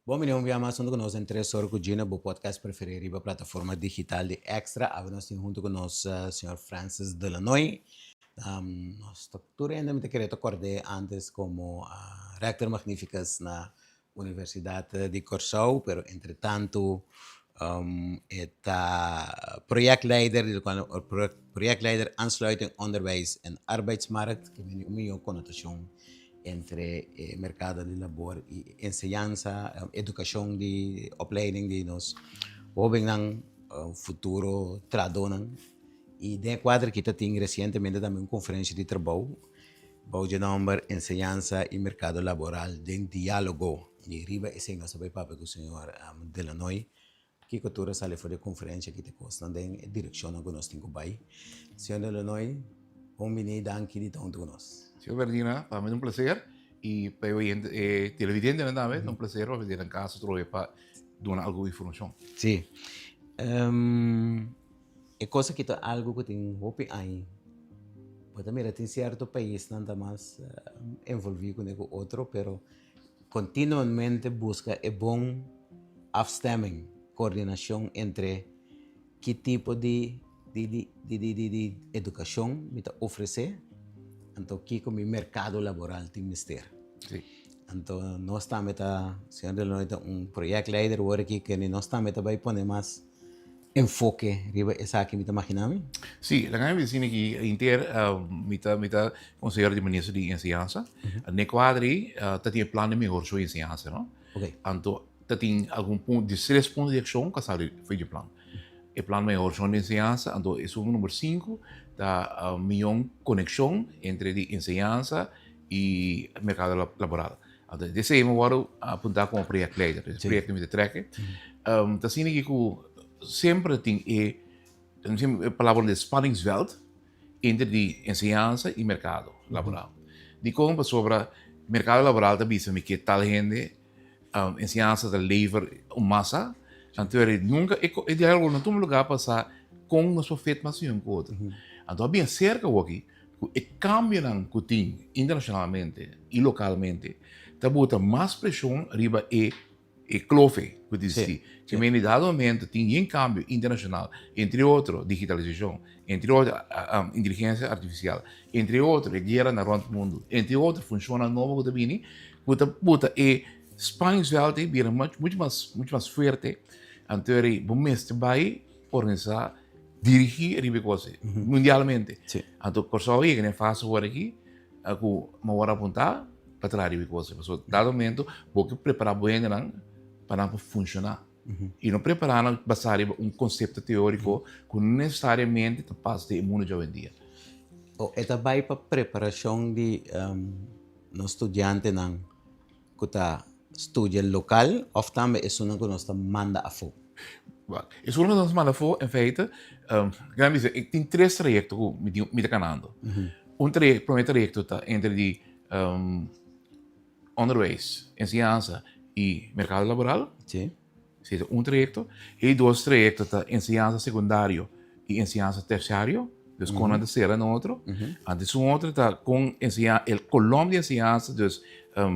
Bon bini un bia mas hunto ku nos den Tres Ora ku Gino, bo podcast preferí riba plataforma digital di Extra. Awe nos tin hunto ku nos señor Francis Delanoy. Nos ta tur hende mi ta kere ta kord'é antes komo Rector Magnificus na Universidat di Kòrsou, pero entretantu e ta projectleider di lokual projectleider aansluiting onderwijs en arbeidsmarkt, ke meni un mihó konotashon entre e merkado di labor i enseñansa, edukashon di opleiding di nos hóbennan, futuro trahadónan. I den e kuadro aki ta tin resientemente tambe un konferensia di trabou bou dje nòmber Enseñansa i Merkado Laboral den Diálogo. I riba esei nos ta bai papia ku señor Delanoy. Kiko tur a sali for di e konferensia aki ta kosnan den e direkshonnan ku nos tin ku bai. Señor Delanoy, bon bini i danki di ta huntu ku nos. Señor Bernardina, pa mi ta un plaser i pa e oyente, e televidentenan tambe ta un plaser pa bini den kas otro pa duna algun informashon. Sí. E kos aki ta algu ku tin hopi aña. Bo ta mira tin sierto paisnan ta mas envolví kuné ku otro, pero kontinuamente buska e bon afstemming, koordinashon entre ki tipo di di di di edukashon mi ta ofresé, anto kiko mi merkado laboral tin mester. Anto nos tambe ta, señor Delanoy ta un projectleider wor aki, kende nos tambe ta bai pone mas enfoke riba esaki mi ta magina mi? Sí, laga mi bisa aki inter mi ta mi ta consehero di minister di enseñansa. Den e cuadro ei ta tin e plan di mehor su enseñansa no. Anto ta tin algun punto, diestres punto di accion cu a sali for di e plan. E plan mehor su di enseñansa anto esun number sinku ta miyon conexion entre di enseñansa y mercado laboral. Anto esei mi wòrdu apuntá komo projectleider. E proyekto mi ta trèk. Ta asina ki ku semper tin e e palabra di spanningsveld entre di enseñansa i merkado laboral. Dikon? Pasobra merkado laboral ta bisa mi ke tal hende, enseñansa ta lever un masa. Anto nunka e diálogo no tuma lugá pa sa kon nos por fit mas un ku otro. Anto a bin serka awoki ku e kambionan ku tin internashonalmente i lokalmente ta bota mas preshon riba e e klofe ku ta existi. Ke mende dado momento tin yen kambio internashonal, entre otro digitalisashon, entre otro inteligensia artifisial, entre otro e gueranan rònt mundu, entre otro funshonnan nobo ku ta bini ku ta bota e spanningsveld ei bira muchu mas muchu mas fuerte. Anto bo mester bai organisá. Dirigí riba e kos ei, mundialmente. Anto Kòrsou a yega na e fase awor aki ku mi a wòrdu apuntá pa traha riba e kos ei. Pasobra dado momento bo ke prepará bo hendenan pa nan por funshoná. I no prepará nan basá riba un konsepto teóriko ku no nesesariamente ta pas den e mundu djawendia. E ta bai pa preparashon di nos studiantenan Ku ta studia lokal òf tambe esunnan ku nos ta manda afó? Esunnan ku nos manda afó, en feite, kende mi bisa, tin tres trayekto ku mi tin, mi ta kanando. Un trayekto, promé trayekto ta entre di onderwijs, enseñansa i merkado laboral. Esei ta un trayekto. E di dos trayekto ta enseñansa sekundario i enseñansa tersiario. Dus kon nan ta sera na otro. Antes un otro ta kon enseña el kolom di enseñansa, dus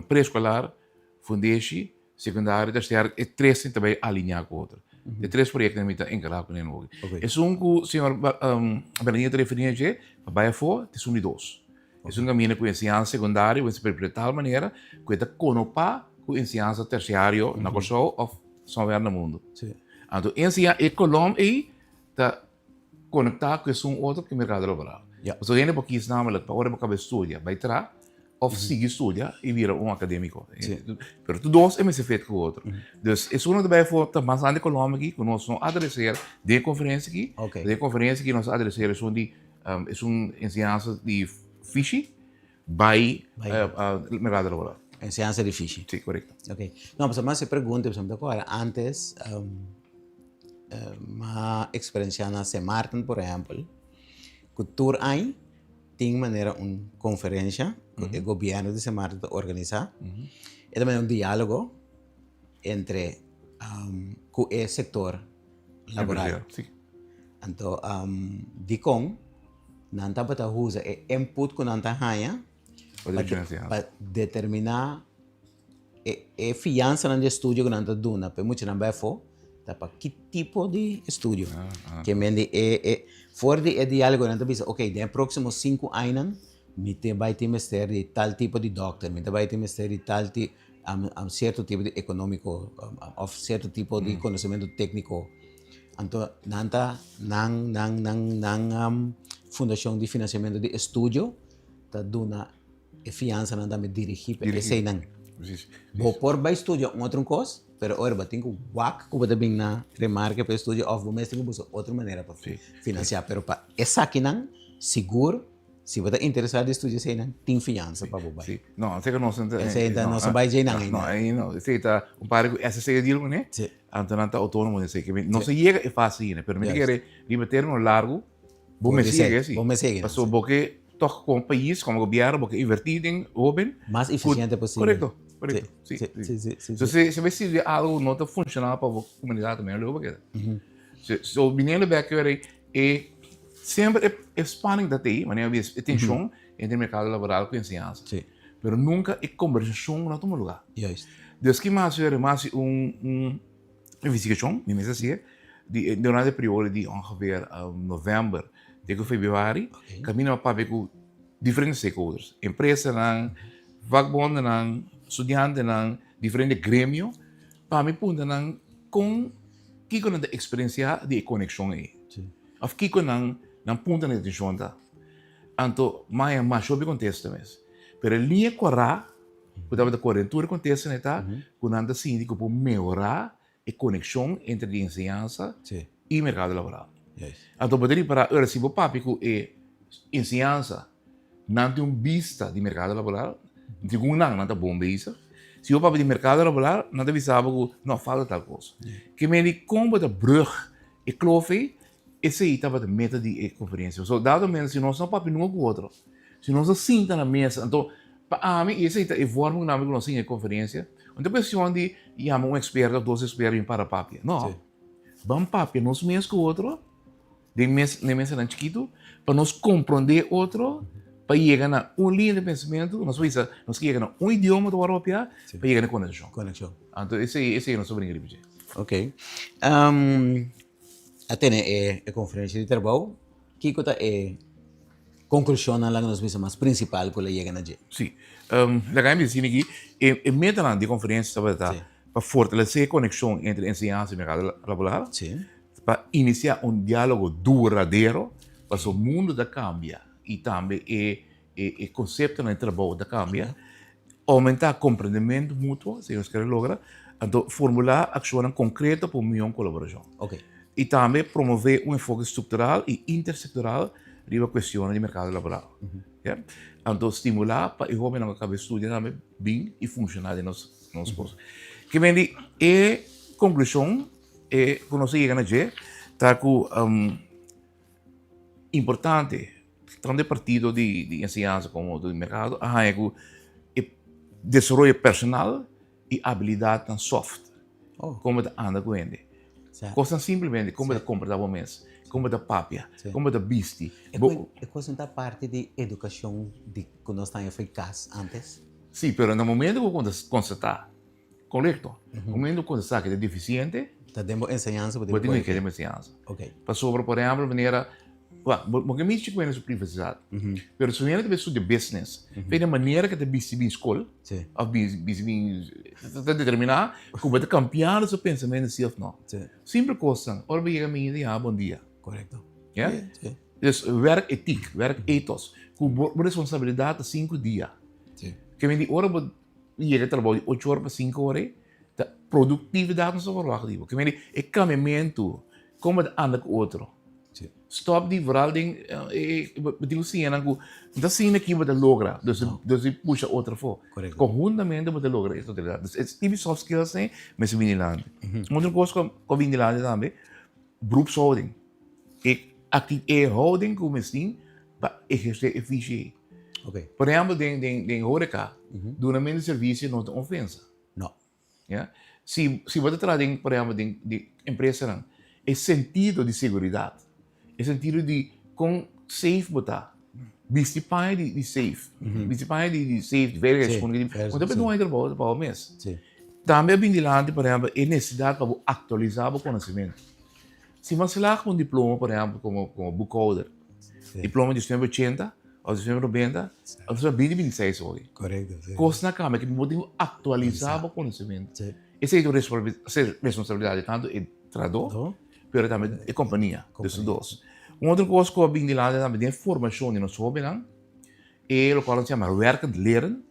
preeskolar, fundeshi, sekundario, tersiario, e tres tin ta bai aliñá ku otro. E tres proyektonan mi ta enkargá kuné nan hopi. Esun ku señor Bernardino ta referí na dje, pa bai afó, ta esun di dos. Esun kaminda ku enseñansa sekundario mester prepará di tal manera ku e ta konopá ku enseñansa tersiario na Kòrsou òf somewhere na mundu. Anto enseña e kolòm ei ta konektá ku esun otro ku e merkado laboral. Pasobra hende por kis namelijk pa ora bo kaba e studia bai traha òf sigui studia i bira un akadémiko. Pero tur dos e mester fet ku otro. Dus esun no ta bai afó ta mas grandi kolòm aki ku nos no adreser den e konferensia aki. Den e konferensia aki nos a adreser esun di Esun enseñansa di fishi bai merkado laboral. Enseñansa di fishi. Si, korekto. Ok. No, pasobra mi a hasi pregunta, pasobra mi ta kòrda antes mi a eksperensiá na Sint Maarten por ehèmpel, ku tur aña tin manera un konferensha ku e gobièrnu di Sint Maarten ta organisá. E ta manera un diálogo entre ku e sektor laboral. Anto dikon nan tabata usa e input ku nan ta haña pa determiná E e fiansanan di estudio ku nan ta duna pa e muchanan bai afó ta pa ki tipo di estudio. Ke men di e e for di e diálogo nan ta bisa ok den e próksimo sinku añanan mi ta bai tin mester di tal tipo di dòkter, mi ta bai tin mester di tal ti sierto tipo di ekonómiko òf sierto tipo di konosementu tékniko. Anto nan ta nan nan nan nan fundashon di finansiamentu di estudio ta duna E fiansanan tambe dirigí pa eseinan. Bo por bai studia un otro kos, pero ora bo tin ku wak ku bo ta bin na remarke pa e studio òf bo mes tin ku buska otro manera pa finansiá. Pero pa esakinan, sigur si bo ta interesá di studia eseinan, tin fiansa pa bo bai. No, esei ku nos no ta. Esei ta nos no bai djeinan ainda. No, ei no. Esei ta un pari ku SSC a deal kuné. Anto nan ta outónomo den esei. Nos a yega e fase ainda, pero mi ta kere riba término largu. Bo mester yega esi. Bo mester yega. Pasobra bo ke tòg komo pais, komo gobièrnu, bo ke invertí den hóben. Mas efisiente posibel. Korekto, korekto. Si, si, si, si. So si si bo studia algu ku no ta funshoná pa bo komunidat tambe lo bo keda. So biniendo bèk ku e e semper e e spanning ta tei, manera mi bisa e tenshon entre merkado laboral ku enseñansa. Si. Pero nunka e kombersashon no a tuma lugá. Juist. Dus ki mas mas un un. Investigashon, mi mester hasié di durante e periodo di ongeveer novèmber te ku febrüari, kaminda mi a papia ku diferente stakeholders, empresanan, vakbondennan, studiantenan, diferente gremio, pa mi puntra nan kon kiko nan ta eksperensiá di e konekshon ei òf kiko nan nan puntonan di atenshon ta. Anto maya masha hopi kontesta mes, pero e liña kòrá. Ku tabata kore tur e kontesta e ta ku nan ta sinti ku por mehorá e konekshon entre di enseñansa i merkado laboral. Anto bo ta ripará ora si bo papia ku e enseñansa nan tin un bista di merkado laboral, segun nan nan ta bon bezig. Si bo papia di merkado laboral nan ta bisa bo ku no falta tal kos. Ke mende kon bo ta brùg e klof ei Esei tabata meta di e konferensia. So, dado momento si nos no papia nunka ku otro, si nos no sinta na mesa, anto pa ami i esei ta e vorma ku nan ku nos tin e konferensia, no ta kuestion di yama un eksperto òf dos eksperto bin para papia. No. Ban papia nos mes ku otro den mes den mesanan chikitu pa nos komprondé otro, pa yega na un liña di pensamentu, nos por bisa nos ke yega na un idioma ta wòrdu papiá pa yega na konekshon. Konekshon. Anto esei esei nos ta bringa riba dje. Oké. A tene e konferensia di trabou, kiko ta e konklushonnan laga nos bisa mas prinsipal ku lo yega na dje? Sí. Laga mi bisa aki, e metanan di e konferensia tabata pa fortalesé e konekshon entre enseñansa i merkado laboral, pa inisiá un diálogo duradero, pasobra mundu ta kambia i tambe e E konseptonan di trabou ta kambia, oumentá komprendementu mutuo, si nos kere logra, anto formulá akshonnan konkreto pa un mihó kolaborashon. I tambe promové un enfoke struktural i intersektoral riba kuestionnan di merkado laboral. Anto stimulá pa e hóbennan ku a kaba di studia tambe bin i funshoná den nos nos kos. Ke men di e konklushon ku nos a yega na dje ta ku Importante, tanto e partido di enseñansa como di mercado a haña cu e desaroyo personal y habilidadnan soft, como ta anda cu hende. Cosnan simplemente, como ta comporta bo mes, como ta papia, como ta bisti. E cosnan ta parti di educacion di cu nos ta haña for cas antes? Si, pero na momento cu bo constata. Korekto. Momento ku esaki ta defisiente. Ta den bo enseñansa bo tin ku kore. Bo tin ku den bo enseñansa. Pasobra por ehèmpel manera, bo ke mishi ku hende su privasidat, pero si hende ta bin studia business, fe den manera ku e ta bisti bin skol, òf bisti bin, ta determiná ku bo ta kambiando su pensamentu si òf no. Simpel kosnan, ora bo yega mi hende, bon dia. Korekto. Ya? Dus werketiek, werkethos, ku bo responsabilidat ta sinku dia. Ke men di ora bo Yega trabou di ocho ora pa sinku ora ei, ta produktividat nos ta verwacht di bo. Ke mende e kambiamentu, kon bo ta anda ku otro. Stòp di vooral den e bo tin ku siña nan ku no ta asina ki bo ta logra, dus dus di pusha otro afó. Konhuntamente bo ta logra e totalidat. Dus e tipo di soft skills ei mester bini dilanti. Un otro kos ku a bini dilanti tambe, beroepshouding. E akti e houding ku mester tin pa ehersé e fishi ei. Por ehèmpel den den den horeca dunamentu di servisio no ta un ofensa. No. Ya. Si si bo ta traha den por ehèmpel den den empresanan e sentido di seguridat, e sentido di kon safe bo ta. Bisti paña di di safe. Bisti paña di di safety, veiligheidschoenen. Sí, Bo ta sí. duna e trabou ta pa bo mes. Sí. Tambe a bin dilanti, por ehempel, e necesidad pa bo actualisa bo conocimento. Si bo a slaag cu un diploma, por ehempel, como como boekhouder, Sí. diploma di 1980 of 1990, of 2026 hoy. Correcto, sí. Cosnan a cambia cu bo tin cu actualisa bo conocimento. Sí. Esey ta un responsabilidad di tanto e trahador, Do. pero tambe e compania, dus Compania. dos. Un otro cos cu a bin dilanti tambe den formacion di nos hobennan, e locual nos yama werkend leren,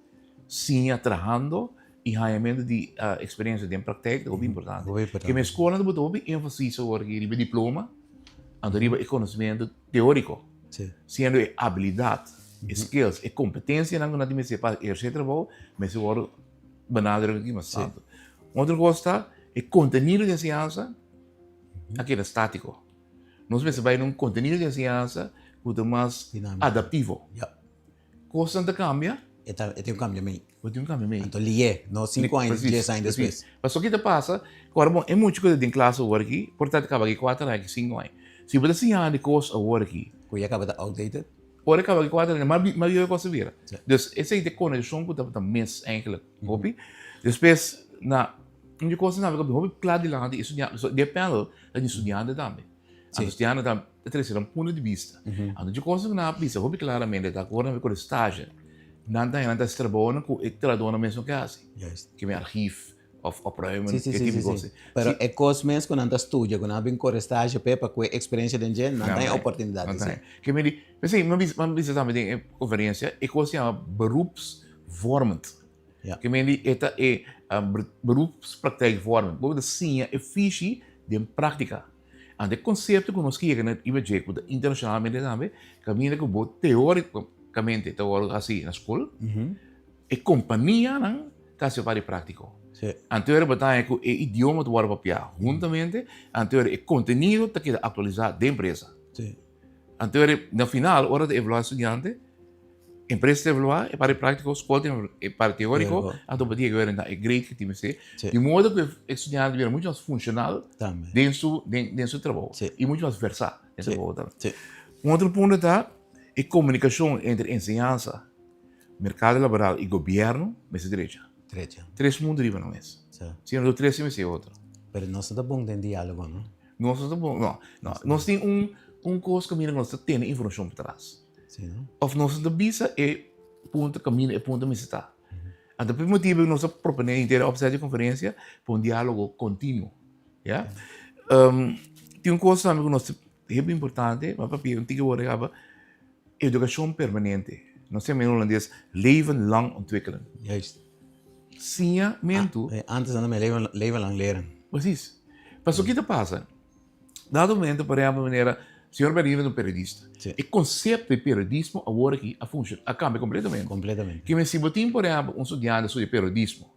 siña trahando y hañamento di experiencia den praktijk ta hopi importante. Hopi importante. Ke mi escolnan ta bota hopi enfasis awor aki riba e diploma, anto riba e conocimento teorico. Sí. Siendo e habilidad, e skills, e competencianan cu nan tin mester pa eherce e trabou, mester worde benadruk aki mas tanto. Un otro cos ta e contenido di enseñansa a keda statico. Nos mester bai na un contenido di enseñansa cu ta mas Dinámico. adaptivo. Ja. Cosnan ta cambia. E ta, e tin un cambio mei. E tin un cambio mei. Anto lié, no cinco aña, Precies, dies aña precies. despues. Pasobra ki ta pasa, cu ora bon e mucha cu ta den klas awor aki, por ta ta caba aki cuater aña, aki cinco aña. Si bo ta siña di cos awor aki. Cu ya caba ta outdated. Ora e caba aki cuater aña, mas mas bieu e cos ta bira. Sí. Dus esey ta e conexion cu tabata mis eigenlijk hopi. Despues na Un di kosnan tambe ku a bin hopi kla dilanti e studiante, pasobra di e panel ta di studiante tambe. Anto studiante ta trese nan punto di bista. Anto di kosnan ku nan a bisa hopi klaramente ta ku ora nan bai kore stage, nan ta haña nan ta hasi trabounan ku e trahadónan mes no ke hasi. Keme archief òf opruimen, e tipo di kos. Pero e kos mes ku nan ta studia, ku nan a bin kore stage p'e pa ku e eksperensia den dje, nan ta haña oportunidat di hasi. Keme di, p'esei mi a bisa tambe den e konferensia, e kos yama beroepsvormend. Ja. Ke men di e ta e beroepspraktijkvorming. Bo ta siña e fishi den práktika. Anto e konsepto ku nos ke yega na riba dje ku ta internashonalmente tambe, kaminda ku bo teórikamente ta wòrdu hasi na skol, e kompanianan ta hasi parti práktiko. Sí. Anto ora bo ta haña ku e idioma ta wòrdu papiá huntamente, anto ora e kontenido ta keda aktualisá den empresa. Sí. Anto ora na final ora ta evaluá e studiante, Empresa ta evaluá e parti práktiko, skol ta evaluá e parti teóriko, anto pa dia ku na e grade ku tin mester. Di modo ku e studiante bira muchu mas funshonal den su den su trabou i muchu mas versá den su trabou tambe. Un otro punto ta e komunikashon entre enseñansa, merkado laboral i gobièrnu mester drecha. Tres mundu riba nan mes. Si no tres mester e otro. Pero nos no ta bon den diálogo, no? Nos no ta bon, no. Nos tin un kos kaminda ku nos ta tene informashon patras. Sí, no? Of nos no ta bisa e punto kaminda e punto mester ta. Anto pa e motibu nos a proponé henter e opzet di konferensia pa un diálogo kontinuo. Ya. Tin un kos tambe ku nos ta hopi importante, mi a papia un tiki wòrdu kaba, edukashon permanente. Nos ta yama en holandes leven lang ontwikkelen. Juist. Siñamentu. Antes nan ta mira leven lang leren. Precies. Pasobra ki ta pasa? Dado momento, por ehempel, manera señor Berlino ta un periodista. Sí. E concepto di periodismo awor aki a funciona, a cambia completamente. Completamente. Kimen si bo tin, por ehempel, un studiante studia periodismo,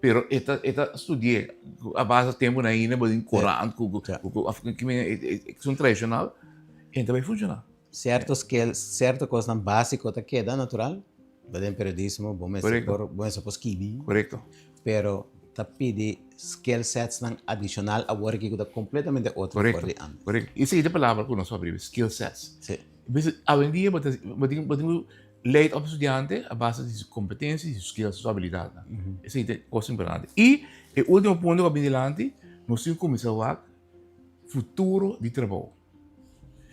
pero e ta, e ta studi'é a base tempo na ainda bo tin corant cu, cu, Sí. cu, cu, of kimen e, e, e esun tradicional, e no ta bay funciona. Cierto skills, cierto cosnan basico ta keda natural. Bo den periodismo, bo mester Correcto. por, bo mester por skibi. Correcto. Pero ta pidi skill setsnan adicional awor aki ku ta completamente otro for Correcto. di antes. Correcto. Y esei ta e palabra ku nos papia, skill sets. Sí. Bisa, awendia bo ta, bo tin, bo tin ku leid op studiante a base di su competencia, di su skills, su habilidadnan. Esei ta e kos importante. Y e ultimo punto ku a bini dilanti, nos tin ku kuminsá wak futuro di trabou.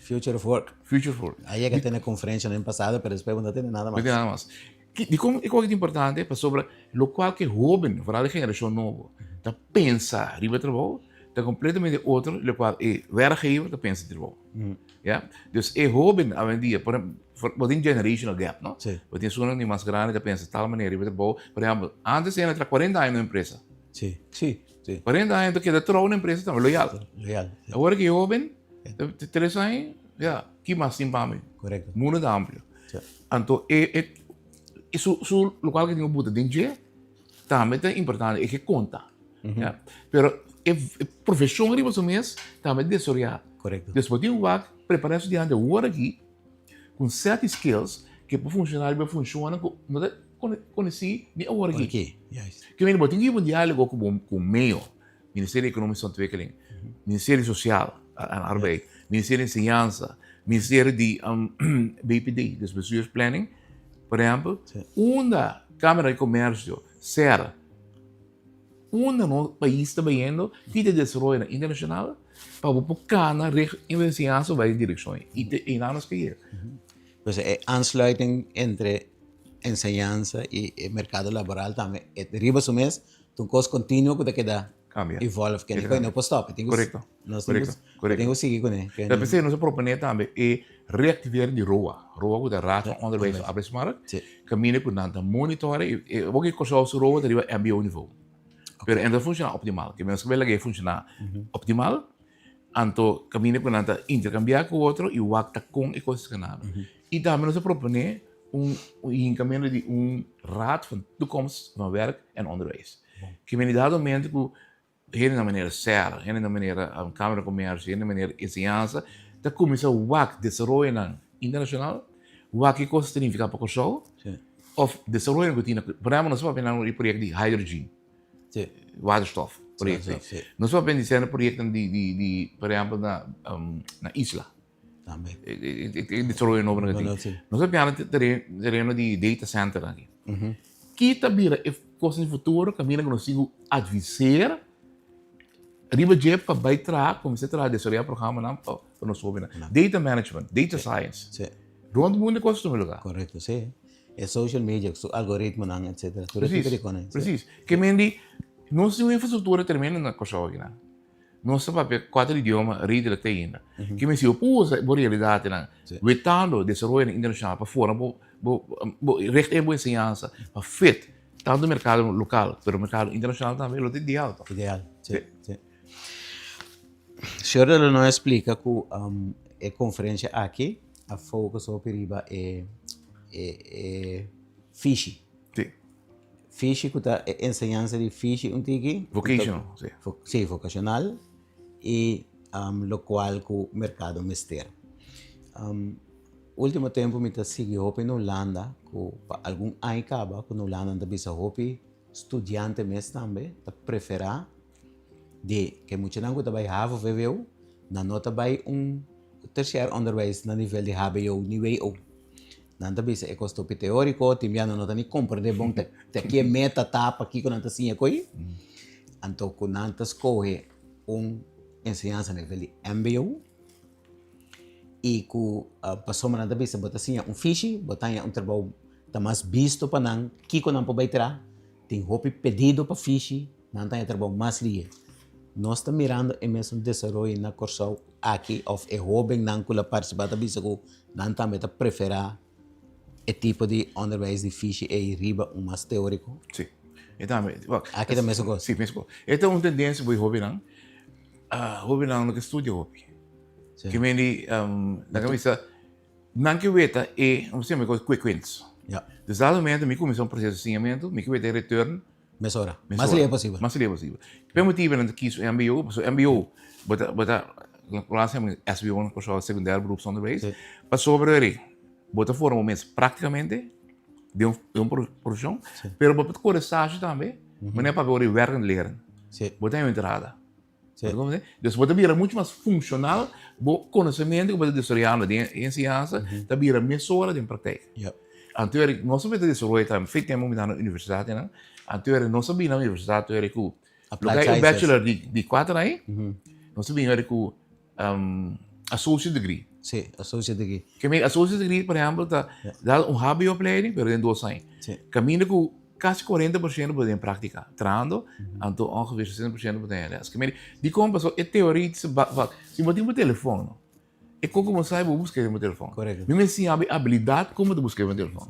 Future of work. Future of work. A yega tene conferencia den pasado, pero despues bo no tene nada mas. No tene nada mas. Dikon e kos ta importante? Pasobra lokual ku e hoben, foral e generashon nobo, ta pensa riba trabou, ta kompletamente otro di lokual e werkgever ta pensa di trabou. Ya? Dus e hoben awendia, por ehempel, bo tin generational gap, no? Sí. Bo tin esunnan di mas grandi ta pensa tal manera riba trabou. Por ehempel, antes hende a traha kuarenta aña na un empresa. Sí, sí. Sí. 40 aña ta keda trou na empresa tambe, loyal. Loyal. Sí. Awor ki hoben, 3 aña, ya, ki mas tin pa mi? Correcto. Mundo ta amplio. Sí. Anto, e, e, e su, su locual que tin buta den dje, tambe ta importante, e ke conta. Ja. Pero e, e profesion riba su mes tambe desaroyá. Correcto. Dus bo tin wak prepara estudiante awor aki ku un set di skills ke por funciona riba funcionnan ku no ta konosí ni awor aki. Aki, juist. Ke mende bo tin ku hiba un diálogo ku bo ku meo, Ministerio di Ekonomische Ontwikkeling, Ministerio Sosial en Arbeid. Ministerio di Enseñansa, Ministerio di BPD, dus Bestuursplanning, por ehempel, unda Camara di Comercio, ser, unda nos pais ta bayendo, ki ta e desaroyonan internacional, pa bo por cana richt in bo enseñansa bay den direccion ey. Y te eynan nos ke yega. Pues e aansluiting entre enseñansa y e mercado laboral tambe e riba su mes ta un cos continuo cu ta keda Cambia. evolve, ke no por stop. Correcto. Nos tin cu, tin cu sigui cune. Ta p'esei nos a propone tambe e reactivering di ROA, ROA cu ta Raad van Onderwijs en Arbeidsmarkt, caminda cu nan ta monitore y awor cu Kòrsou su ROA ta riba mbo nivo. Pero e no ta funciona optimal, ke nos ke laga e funciona optimal, anto caminda cu nan ta intercambia cu otro y wak ta con e cos ta ganando. Y tambe nos a propone un hincamento di un Raad van Toekomst van Werk en Onderwijs. Ke meni dado momento cu Hende na manera ser, hende na manera Camera di Comercio, hende na manera enseñansa ta cuminsa wak desaroyonan internacional, wak ki cos ta significa pa Corsou of desaroyonan cu tin na, por ehempel nos a papia nan di proyecto di hydrogen, waterstof proyecto, nos a papia di cierto proyectonan di por ehempel na isla. Tambe. E desaroyo nobo nan tin. Nos a piana tereno di data center aki. Ki ta bira e kos den futuro kaminda ku nos tin ku adviseer riba dje pa bai traha, kuminsá traha desaroyá programanan pa nos hóbennan. Data management, data science. Rònt mundu e kos ta tuma lugá. Korekto, si. E social media ku su algoritmonan etcetera. Tur e tipo di kos. Presis. Ke men di nos tin un infrastruktura tremendo na Kòrsou akinan. Nos ta papia kuater idioma redelijk te ainda. Ke men si bo por usa bo realidatnan wetando desaroyonan internashonal pa forma bo bo bo richt in bo enseñansa pa fit tantu merkado lokal pero merkado internashonal tambe lo ta ideal toch. Ideal, si, si. Señor Delanoy a splika ku e konferensha aki a focus hopi riba e e e fishi. Si. Fishi ku ta e enseñansa di fishi un tiki. Vocational, si. Si, vocacional i lokual ku merkado mester. Ultimo tempu mi ta sigui hopi na Hulanda ku pa algun aña kaba ku na Hulanda nan ta bisa hopi studiante mes tambe ta preferá di ke muchanan ku ta bai havo vwo nan no ta bai un terciair onderwijs na nivel di hbo ni wo. Nan ta bisa e kos topi teóriko, tin bia nan no ta ni komprendé bon te te ki e meta ta, pakiko nan ta siña ko'i. Anto ku nan ta skohe un enseñansa nivel di mbo i ku pasobra nan ta bisa bo ta siña un fishi, bo ta haña un trabou ta mas bisto pa nan kiko nan por bai traha, tin hopi pedido pa fishi, nan ta haña trabou mas lihe. Nos ta mirando e mesun desaroyo na Kòrsou aki òf e hóbennan ku la partisipá ta bisa ku nan tambe ta preferá e tipo di ònderwijs di fishi ei riba un mas teóriko? Sí, e tambe. Aki ta mesun kos? Sí, mesun kos. E ta un tendensia bo e hóbennan, hóbennan no ke studia hopi. Ke men di, nan ke bisa, nan ke weta e, mi siempre kos quick wins. Dus dado momento mi kuminsá un proseso di siñamentu, mi ke weta e return Mesora. Mas lihe posibel. Mas lihe posibel. P'e motibu nan ta kies un mbo, pasobra mbo bo ta bo ta lo hasi SBO na Kòrsou, Secundair Beroepsonderwijs, pasobra eri bo ta forma bo mes praktikamente den un den un profeshon, pero bo por kore stage tambe, manera papia ora di werkend leren. Bo ta haña un entrada. Dus bo ta bira mucho mas funcional, bo conocimiento cu bo ta desaroyando den e enseñansa ta bira mesora den praktijk. Anto eri nos a mester desaroya tambe, fe tempo mi ta na universidad einan, anto eri nos a bini na universidad eri cu loke e bachelor di cuater aña, nos a bini eri cu associate degree. Sí, associate degree. Ke men associate degree, por ehempel, ta dal un hbo-opleiding, pero den dos aña. Caminda cu Kasi 40% bo ta den práktika, trahando, anto ongeveer 60% bo ta den les. Ke medi, dikon? Pasobra e teoria ta si bo tin bo telefòn, e kos ku bo sabi bo buska den bo telefòn. Mi mester siña bo e abilidat kon bo ta buska den bo telefòn.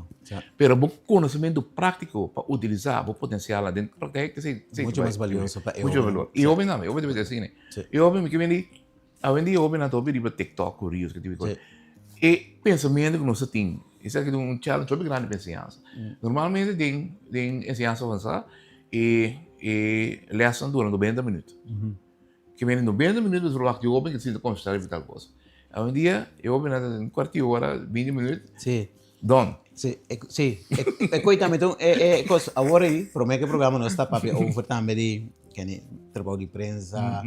Pero bo konosementu práktiko pa utilisá bo potensialnan den praktijk, esei Mucho mas balioso pa e hóben. Mucho balor. E hóben tambe, e hóben tambe ta asina. E hóben, mi ke medi, Awendia hobennan ta hopi riba TikTok ku reels ku tipo di kos. E pensamentu ku nos ta tin, esaki ta un challenge hopi grandi pa enseñansa. Normalmente den den enseñansa avansá e e lèsnan dura nobenta minüt. Ke mende nobenta minüt bo ta verwagt di hoben ke ta sinta konsentrá riba tal kos. Awendia e hobennan ta den kuarti ora, binti minüt, done. Sí, e sí, e koi tambe ta un e e kos awor ei promé ku e programa nos ta papia over tambe di kende trabou di prensa.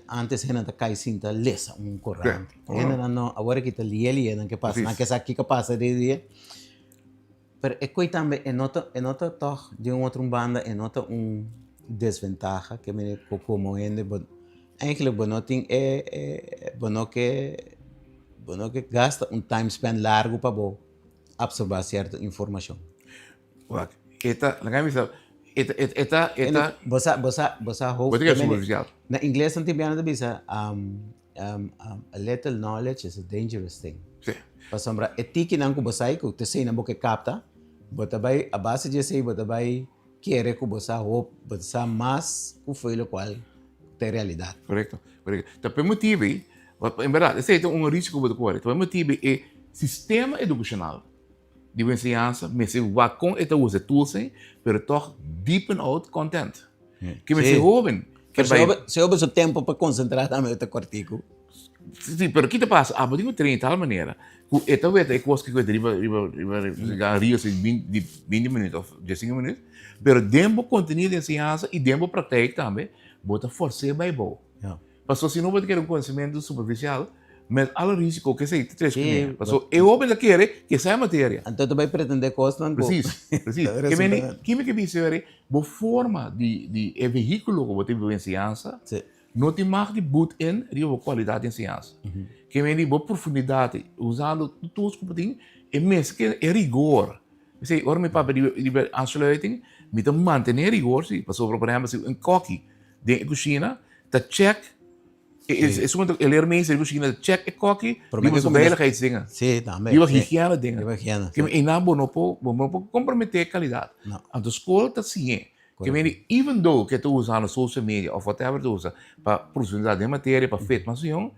Antes hendenan ta kai sinta lesa un korant. Hendenan no, awor aki ta lie lie nan ke pasa, nan ke sa kiko pasa di dia. Pero e koi tambe e no ta, e no ta tòg di un otro banda e no ta un desventaha ke mene ku komo hende bo eigenlijk bo no tin e e bo no ke bo no ke gasta un time span largu pa bo absorbá sierto informashon. Wak, e ta, laga mi bisa, e ta, e ta, e ta. Bo sa, bo sa, bo sa hoofd. Bo ta keda superficial. Na ingles nan tin biaha nan ta bisa, a little knowledge is a dangerous thing. Si. Pasobra e tikinan ku bo sa i ku ta eseinan bo ke kapta, bo ta bai, a base di esei bo ta bai kere ku bo sa hop, bo ta sa mas ku fo'i lokual ta e realidat. Korekto, korekto. Ta p'e motibu ei, en bèrdat esei ta un risiko ku bo ta kore, ta p'e motibu ei e sistema edukashonal Di bo enseñansa mester wak kon e ta usa e tools ei, pero tòg deepen out content. Ke mester hoben ke bai. Si hoben su tempo pa konsentrá tambe ta kòrtiku. Si, pero ki ta pasa? Abo tin ku train di tal manera ku e ta weta e kos ku weta riba riba riba reels di binti minüt òf diesinko minüt, pero den bo kontenido di enseñansa i den bo praktijk tambe bo ta fors'é bai bou. Pasobra si no bo ta kere un konosementu superfisial, met alle risiko ku esei ta trese kuné. Pasobra e hoben ta kere ku esei materia. Anto ta bai pretendé kosnan ku. Presis, presis. Ke meni, kiko mi ke bisa weri, bo forma di di e vehíkulo ku bo tin pa bo enseñansa, no tin mag di but in riba bo kualidat di enseñansa. Ke meni bo profundidat, usando tur tools ku bo tin, e mester keda e rigor. P'esei ora mi papia riba aansluiting, mi ta mantené rigor si, pasobra por ehèmpel si un kòki den e kushina ta check e esun e leermeester den kushina ta check e koki riba su veiligheidsdingen riba higiene dingen ke einan bo no por bo no por komprometé e kalidat anto skol ta siñ'é ke mende even though ke ta usando social media of whatever ta usa pa profundisá den materia pa fit mas mihó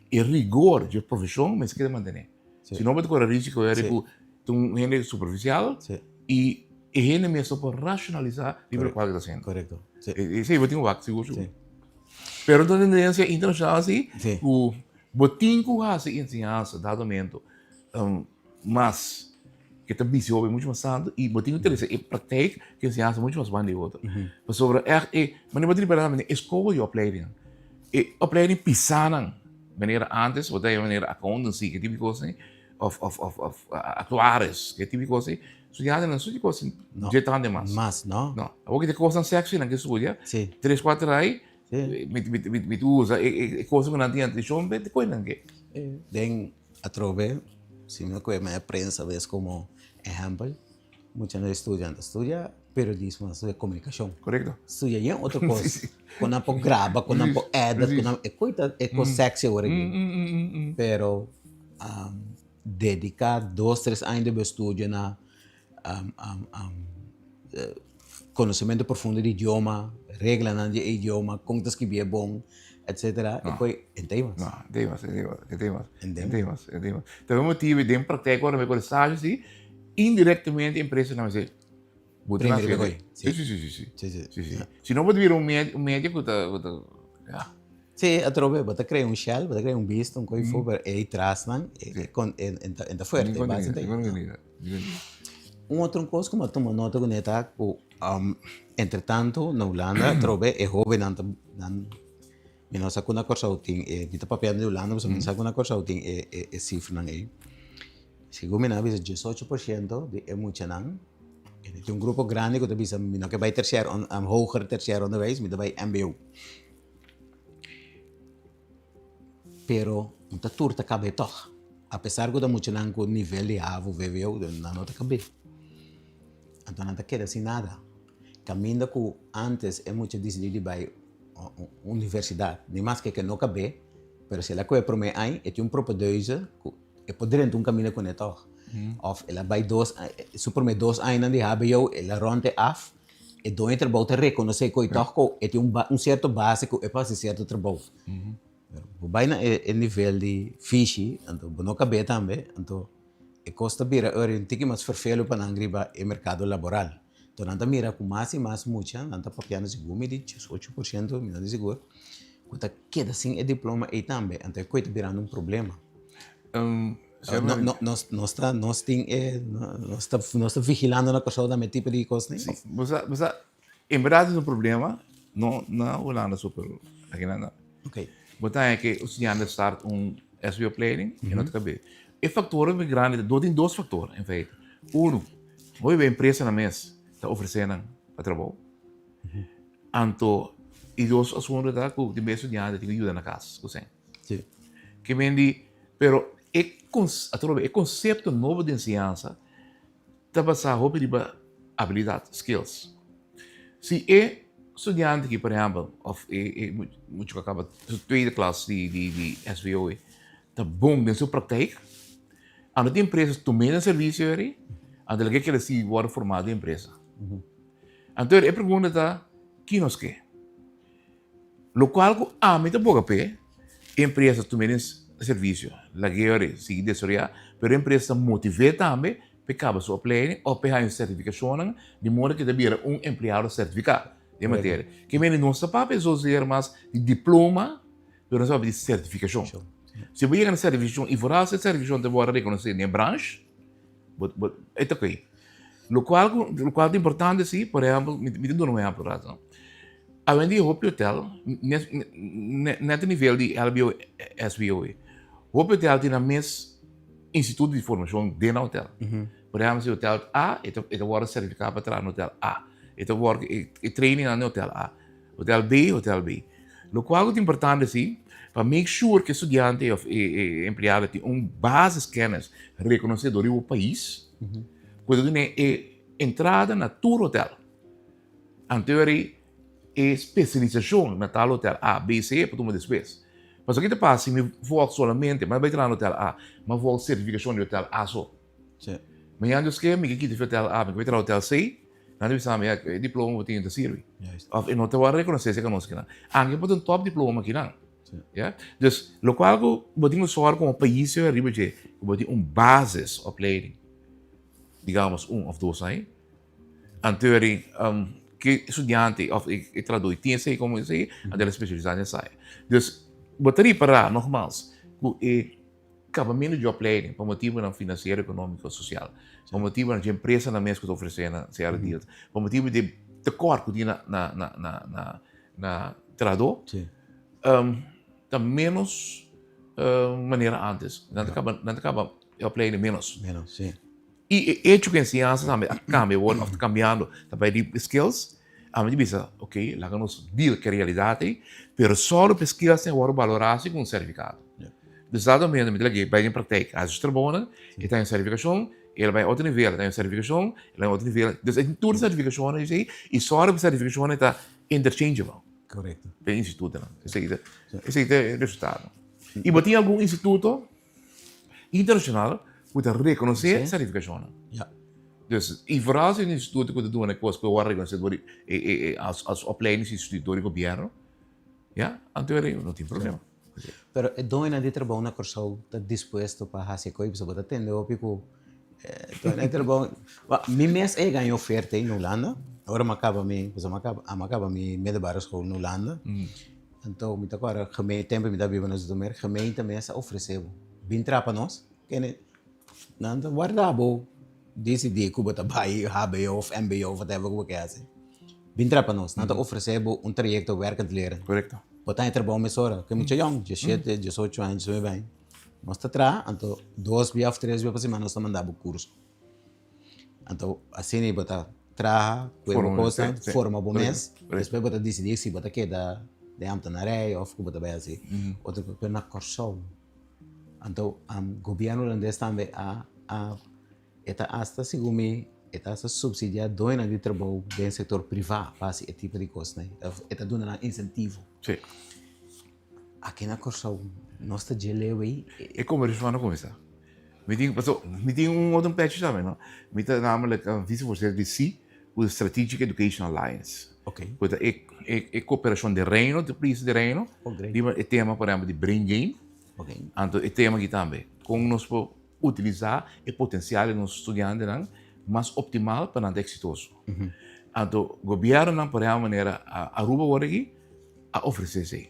e rigor dje profeshon mester keda mantené si no bo ta kore risiko ku Ta un hende superficial y e hende mes no por racionalisa riba locual ke ta haciendo. Correcto. Sí. Esey bo tin wak sigur sigur. Sí. Pero ta tendencia internacional asi sí. Ku bo tin ku hasi enseñansa dado momento um, mas ke ta bisti hopi mucho mas tanto y bo tin ku trese e praktijk ke enseñansa mucho mas banda di otro. Mm -hmm. Pasobra echt e manera bo ta ripará e skol di opleiding e opleiding pisanan manera antes bo ta manera accountancy ke tipo di kos Of of of of actuaris, ke tipo di kos ei. Studiantenan studia kos No. dje tande mas. Mas, no? No. Awor ki ta kosnan sexy nan ke studia. Sí. Tres kuater ai, Sí. mi mi mi mi ta usa e e e kosnan ku nan tin atenshon be te koe nan ke. Den atrobe, si mi koe maya prensa bes komo ehèmpel, muchanan di studia nan ta studia periodismo, nan ta studia komunikashon. Korekto. Studia yen otro kos ku nan por graba, ku nan por edit, ku nan e koe ta e kos sexy awor aki. Pero dediká dos tres aña di bo estudio na konosementu profundo di idioma, reglanan di e idioma, kon ta skibié bon, etsetera, e koe en ta mas. No, en ta mas, en ta mas, en ta mas, en ta mas, en ta mas. Ta e motibu den praktijk ora mi kore stage si, indirectamente empresanan mi sey, bo ta Prende riba koe. Si, si, si, si, si. Si, si. Si, si. Si no bo ta bira un medio, un medio ku ta, ku ta, ya. Si, atrobe, bo ta krea un shell, bo ta krea un beast, un koi fu, pero ei trasnan, e kon, e, e ta, e ta fuerte, e base ta ei. Un otro kos ku mi a tuma nota kuné ta ku entretanto na Hulanda atrobe e hóbennan ta nan mi no sa ku na Kòrsou tin e mi ta papiando di Hulanda pasobra mi no sa ku na Kòrsou tin e e e sifranan ei. Segun mi nan a bisa 18% di e muchanan e tin un grupo grandi ku ta bisa mi no ke bai tersiario hoger tersiario onderwijs mi ta bai mbo. Pero no ta tur ta kab'é tòg. Apesar ku ta muchanan ku nivel di havo, vwo, nan no ta kab'é. Anto nan ta keda sin nada. Kaminda ku ántes e mucha disidí di bai universidat, ni maske ke no kab'é, pero si el a kohe promé aña, e tin un propedeuse ku e por drenta un kaminda kuné tòg. Òf el a bai dos, su promé dos añanan di hbo, el a rònt e af, E doño trabou ta rekonosé ku e tòg ku e tin un sierto base ku e por hasi sierto trabou. Pero bo bai na e nivel di fishi, anto bo no kab'é tambe, anto e kos ta bira ora un tiki mas ferfelu pa nan riba e merkado laboral. Anto nan ta mira ku mas i mas mucha, nan ta papiando segun mi di 18%, mi no di sigur, ku ta keda sin e diploma ei tambe, anto e koe ta birando un problema. Nos ta, nos tin e, nos ta, nos ta vigilando na Kòrsou tambe tipo di kosnan? Sí, bo sa, bo sa, en berdad es un problema, no na Hulanda so, pero aki na. Bo ta haña ke un studiante start un SBO opleiding e no ta kab'é. E faktor hopi grandi ta, tin dos faktor en feite. Uno, hopi be empresanan mes ta ofresé nan pa trabou. Anto e dos asuntu ta ku tin be studiante tin ku yuda na kas ku sèn. Ke men di, pero e atrobe e konsepto nobo di enseñansa ta basá hopi riba abilidat, skills. Si e studiante aki, por ehèmpel, òf e e mucha ku a kaba su tweede klas di di di SBO ta bon den su praktijk, anto tin empresa tum'é den servisio eri, anto el a ke keda sigui wòrdu formá den empresa. Anto e pregunta ta, ki nos ke? Lokual ku ami ta boga p'e, e empresa tuma den servisio, lag'é ora e sigui desaroyá, pero e empresa ta motiv'é tambe p'e kaba su opleiding òf p'e haña su sertifikashonnan di moda ku e ta bira un empleado sertifiká den materia. Ke mende nos ta papia zozeer mas di diploma, pero nos ta papia di sertifikashon. Si bo yega na sertifikashon i foral si e sertifikashon ta wòrdu rekonosé den e branch, bo bo e ta okey. Lokual ku lokual ta importante si, por ehèmpel, mi ta duna un ehèmpel rato no. Awendia hopi hotel, net e nivel di lbo, sbo, hopi hotel tin nan mes instituto di formashon den nan hotel. Por ehèmpel si hotel A e ta e ta wòrdu sertifiká pa traha na hotel A, e ta wòrdu e training nan den hotel A, hotel B, hotel B. Lokual ku ta importante si pa make sure ku e studiante òf e empleado tin un basiskennis rekonosé dor di bo pais ku ta duna e entrada na tur hotel. Anto eri e spesialisashon na tal hotel A, B, C e por tuma despues. Pasobra ki ta pasa si mi volg solamente, mi a bai traha na hotel A, mi a volg sertifikashon di hotel A so. Mañana Dios ke mi ke kita fi hotel A, mi ke bai traha hotel C, nan ta bisa mi, ya, e diploma bo tin no ta sirbi. Of e no ta wòrdu rekonosé serka nos kinan. Anke bo ta un top diploma kinan. Ya. Dus lokual ku bo tin ku sòru komo pais ariba dje, ku bo tin un basisopleiding, digamos un òf dos aña. Anto eri ke studiante of e tradui tin esei komo esei, anto el a spesialisá den esei. Dus bo ta ripará nogmals ku e kabamentu di opleiding pa motibunan finansiero, ekonómiko, sosial, pa motibunan dje empresanan mes ku ta ofresé nan sierto deals, pa motibu di tekòrt ku tin na na na trahadó, ta ménos manera ántes. Nan ta kaba nan ta kaba e opleiding ménos. I e echo ku enseñansa tambe a kambia awor òf ta kambiando ta bai di skills, ami ta bisa ok laga nos deal ku e realidat ei, pero sòru pa e skills ei wòrdu balorá si ku un sertifikado. Dus dado momento mi ta lag'é bai den praktijk hasi su trabounan, e ta haña sertifikashon, el a bai otro nivel, e ta haña sertifikashon, el a bai otro nivel. Dus e tin tur sertifikashonnan esei i sòru pa e sertifikashonnan ta interchangeable. Korekto. Den institutonan. Esei ta esei ta e resultado. I bo tin algun instituto internashonal ku ta rekonosé sertifikashonnan. Ja. Dus, i vooral si un instituto ku ta duna e kos ku a wòrdu rekonosé dor di e e e as as opleidingsinstituut dor di gobièrnu, ya, anto e no tin problema. Pero e doñonan di trabou na Kòrsou ta dispuesto pa hasi e kos? Pasobra bo ta tende hopi ku e doñonan di trabou, mi mes a yega e oferta ei na Hulanda, ora mi a kaba mi, pasobra mi a kaba, mi a kaba mi middelbare school na Hulanda. Anto mi ta kòrda gemeente, tempu mi ta biba na Zoetermeer, gemeente mes a ofresé bo, bin traha pa nos, kende nan ta warda bo disidí ku bo ta bai hbo òf mbo òf whatever ku bo ke hasi, bin traha pa nos, nan ta ofresé bo un trayekto werkend leren. Korekto. Bo ta haña trabou mesora, ke mucha yòn, diesshete, diesocho aña, diesnuebe aña, nos ta traha, anto dos bia òf tres bia pa simana nos ta manda bo kurso. Anto asina bo ta traha ku e bo kosnan, forma bo mes, despues bo ta disidí si bo ta keda den ambtenarij òf ku bo ta bai hasi otro kos. Pero na Kòrsou, anto gobièrnu hulandes tambe a a e ta asta segun mi e ta asta supsidiá doñonan di trabou den sektor privá pa hasi e tipo di kosnan ei. E ta duna nan insentivo. Aki na Kòrsou nos ta dje leu ei. E kombershon a kuminsá. Mi tin, paso, mi tin un otro pechi tambe, no? Mi ta namelijk vicevoorzitter di si, ku ta Strategic Education Alliance. Ok. Ku ta e, e, e koperashon di Reino, di pais di Reino. Oh, great. Riba e tema, por ehempel, di brain gain. Ok. Anto e tema aki tambe, kon nos por utilisa e potensial di nos studiantenan mas optimal pa nan ta eksitoso. Anto gobiernonan, por ehempel, manera Aruba awor aki, a ofresé esei.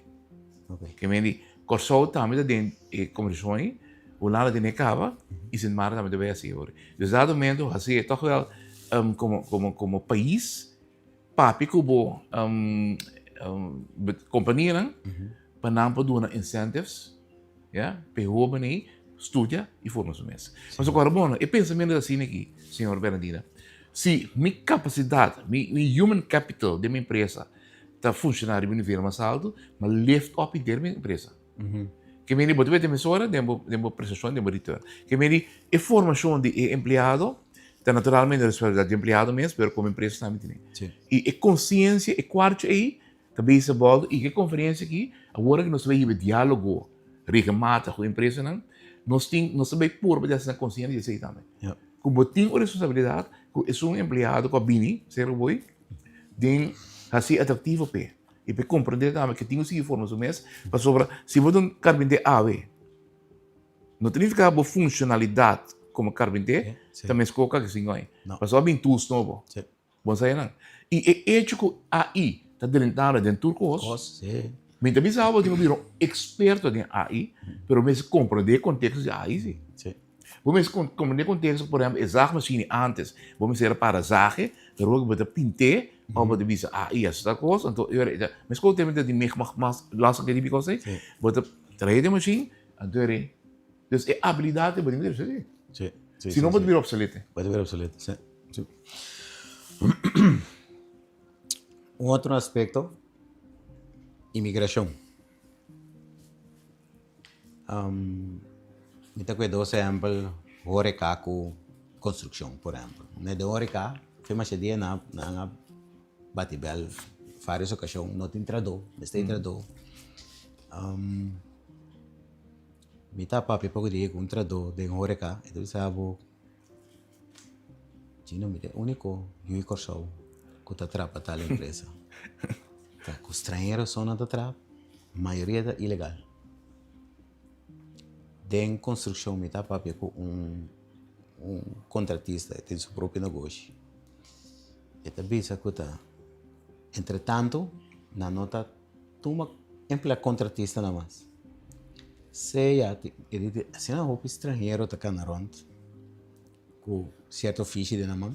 Ke men di Kòrsou tambe ta den e kombersashon ei, Hulanda tene kaba i Sint Maarten tambe ta bai hasi awor. Dus dado momento hasi e tòg wèl komo komo komo pais papia ku bo kompanianan. pa nan por duna incentives, ya, pa e hoben ei studia i forma su mes. Pasobra ku ora bo no, e pensamentu ta asina aki, señor Bernardina, si mi kapasidat, mi mi human capital den mi empresa ta funshoná riba un nivel mas altu, mi a lift up henter mi empresa. Ke mende bo ta mete mesora den bo den bo prestashon, den bo return. Ke mende e formashon di e empleado ta naturalmente responsabilidat di e empleado mes, pero komo empresa tambe tene. I e konsiensia, e kuartje ei Ta bisa boldo y ke conferencia aki, awor cu nos ta bay hiba dialogo regelmatig cu empresanan, nos tin, nos ta bay purba di haci nan consciente di esey tambe. Cu bo tin un responsabilidad cu esun empleado cu a bini cerca bo den haci atractivo p'e y p'e comprende tambe cu tin cu sigui forma su mes, pasobra si bo ta un carpinter awe, no ta nifica bo funcionalidad como carpinter ta mesco cu aki sin pasobra a bin tools nobo. Bo sa nan. I e echo ku AI ta drentando den tur kos, mi ta bisa bo tin ku bira un eksperto den AI, pero bo mester komprendé e konteksto di AI si. Bo mester komprendé e konteksto, por ehèmpel, e zaagmachine antes bo mester a para zage, pero awor bo ta pint'é òf bo ta bisa AI hasi tal kos, anto e ora e ta, meskos ku tempo di mig mag mas lastig ke di bikos ei, bo ta traha den machine, anto e ora e, dus e abilidat ei bo tin ku debe sa si. Si no bo ta bira obsolete. Bo ta bira obsolete, si. Un otro aspecto, inmigracion. Mi ta cu dos ehempel, horeca cu construccion, por ehempel. Den horeca, fe masha dia nan a bati bel varios ocasion, no tin trahador, mester di trahador. Mi ta papia poco dia cu un trahador den horeca, e ta bisa bo. Gino mi ta e úniko yu di Kòrsou ku ta traha pa tal empresa. Ta ku strañero so nan ta traha, mayoria ta ilegal. Den konstrukshon mi ta papia ku un un kontratista, e tin su propio negoshi. E ta bisa ku ta entretantu nan no ta tuma emplea kontratista nan mas. Sea e di asina hopi stranhero ta kana rònt ku sierto ofishi den nan man,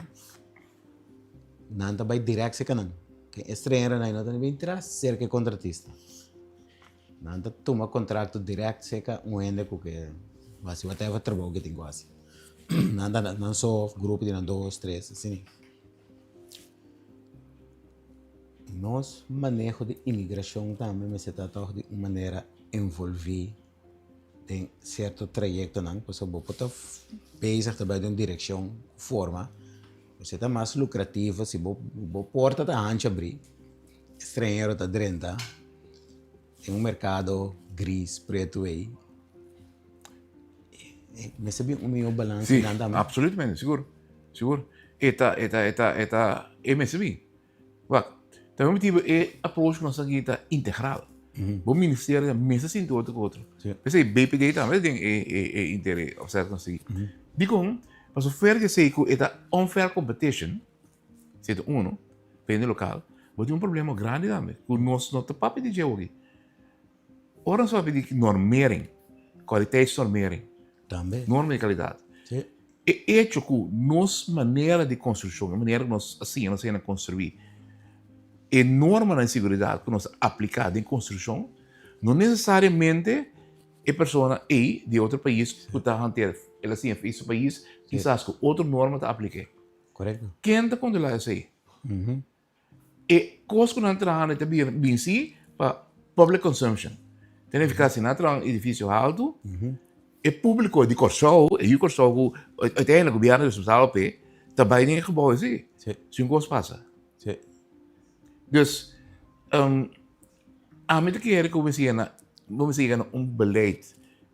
nan ta bai dirèkt serka nan. Ken e stranheronan no ta ni bin tras serka e kontratista. Nan ta tuma kontrakto dirèkt serka un hende ku ke hasi whatever trabou ke tin ku hasi. Nan ta nan so grupo di nan dos, tres, asina. Nos maneho di imigrashon tambe mester ta tòg di un manera envolví den sierto trayektonan, pasobra bo por ta bezig ta bai den un direkshon ku forma, mester ta mas lukrativo si bo bo porta ta hancha abrí, e stranhero ta drenta den un merkado gris, pretu ei, mester bin un mihó balansa Sí, absolutamente, sigur, sigur. E ta, e ta, e ta, e ta, e mester bin. Wak, ta e motibu e approach ku nos ta aki ta integral. Bo ministerio mester sinti otro ku otro. P'esei BPD tambe den e e e inter opzet ku nos ta sigui. Dikon? Pasobra fuera di esei ku e ta unfair competition, esei ta uno, pa hende lokal, bo tin un problema grandi tambe ku nos no ta papia di dje awoki. Ora nos papia di normering, kwaliteitsnormering, norma di kalidat. E echo ku nos manera di konstrukshon, e manera ku nos a siña nos hende konstruí, e normanan di seguridat ku nos a apliká den konstrukshon, no nesesariamente e persona ei di otro pais ku ta hantera, el a siña fi su pais, kisas ku otro norma ta aplik'é. Ken ta kontrolá esei? E kos ku nan traha ta bin si pa public consumption. Ta nifiká si nan traha un edifisio haltu, e públiko di Kòrsou, e yu Kòrsou ku uiteindelijk gobièrnu ta responsabel p'e, ta bai den e gebou esei si un kos pasa. Dus, ami ta kere ku bo mester yega na un beleid